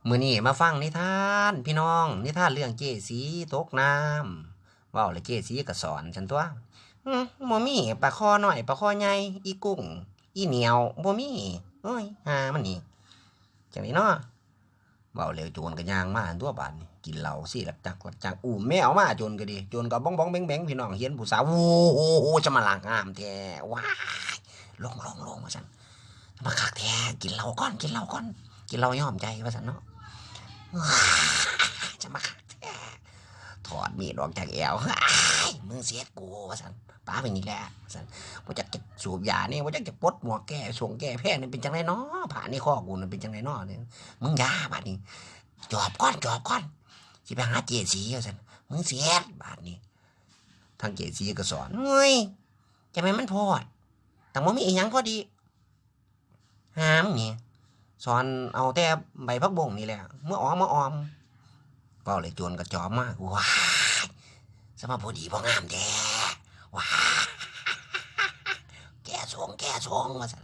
ມື້ນີ້ມາຟັງນິທານພີ່ນ້ອງ, ນິທານເລື່ອງເຈ້ສີຕົກນ້ຳ. ເວົ້າແລ້ວເຈ້ສີກໍສອນຊັ້ນຕົວະ. ອືມ ບໍ່ມີປາຄໍນ້ອຍປາຄໍໃຫຍ່ ອີກຸ້ງອີໜຽວບໍ່ມີ. ໂອ້ຍ ຫາມັນນີ້ ຈັ່ງໃດເນາະ. ເວົ້າແລ້ວໂຈນກໍຍ່າງມາຕົວະບາດນີ້ ກິນເຫຼົ້າຊິລັກຈັກລັກຈັກ ອຸ້ມແມວມາ ໂຈນກໍດີ. ໂຈນກໍບ້ອງໆແບັງໆ ພີ່ນ້ອງ ເຫັນຜູ້ສາວ ໂອ້ໂຫ ຈະມາລັກງາມແທ້ ວ້າຍ ລົງໆໆ ວ່າຊັ້ນ. ມາຄັກແທ້ ກິນເຫຼົ້າກ່ອນ ກິນເຫຼົ້າກ່ອນ ກິນເຫຼົ້າຍອມໃຈວ່າຊັ້ນເນາະ. ຈະມາຄັກແທ້ ຖອດມີດອອກຈາກແອວ ອ້າຍ ມຶງເສັດກູວ່າຊັ້ນ ປາໄປນີ້ແຫຼະວ່າຊັ້ນ. ບໍ່ຈັກຈະສູບຢາແນ່ ບໍ່ຈັກຈະປົດໝວກແກ້ສົງແກ້ແພ້ນ ເປັນຈັ່ງໃດນໍ ຜ້າໃນຄໍກູນັ້ນເປັນຈັ່ງໃດນໍ ມຶງຢ່າບາດນີ້ ຈອບກ່ອນ ຈອບກ່ອນ ຊິໄປຫາເຈ້ສີວ່າຊັ້ນ. ມຶງເສັດບາດນີ້ ທາງເຈ້ສີກໍສອນ ໂອ້ຍ ຈະແມ່ນມັນໂພດ ຕັ້ງບໍ່ມີອີ່ຫຍັງພໍດີ ຫາມນີ້ ສອນເອົາແຕ່ໃບຜັກບົ້ງນີ້ແຫຼະ ມາອອມ ມາອອມ. ເວົ້າແລ້ວໂຈນກໍຈອບມາ ວ້າຍ ສະມາພໍດີພໍງາມແທ້ ວ້າຍ ແກ້ສົງ ແກ້ສົງວ່າຊັ້ນ.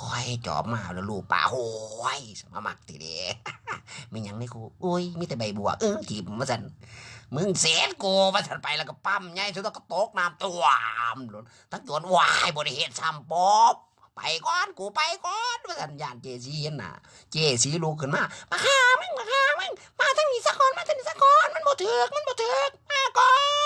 ຄ່ອຍຈອບມາແລ້ວລູບປາກ ໂອ້ຍ ສະມາມັກແທ້ເດ ມີຫຍັງໃນຄູ ໂອ້ຍ ມີແຕ່ໃບບົວ ເອີ ຖິ້ມວ່າຊັ້ນ. ມຶງເສັດກູວ່າຊັ້ນ ໄປແລ້ວກໍປ້ຳໃຫຍ່ ສຸດທ້າຍກໍຕົກນ້ຳຖ້ວມໂລດ. ທັງໂຈນ ວ້າຍ ບໍ່ໄດ້ເຮັດຊ້ຳ ປອບ ໄປກ່ອນ ກູໄປກ່ອນວ່າຊັ້ນ ຢ້ານເຈ້ສີເຫັນໜ້າ. ເຈ້ສີລຸກຂຶ້ນມາ ບັກຫ່າມຶງ ບັກຫ່າມຶງ ມາທາງນີ້ສາກ່ອນ ມາທາງນີ້ສາກ່ອນ ມັນບໍ່ຖືກ ມັນບໍ່ຖືກ ມາກ່ອນ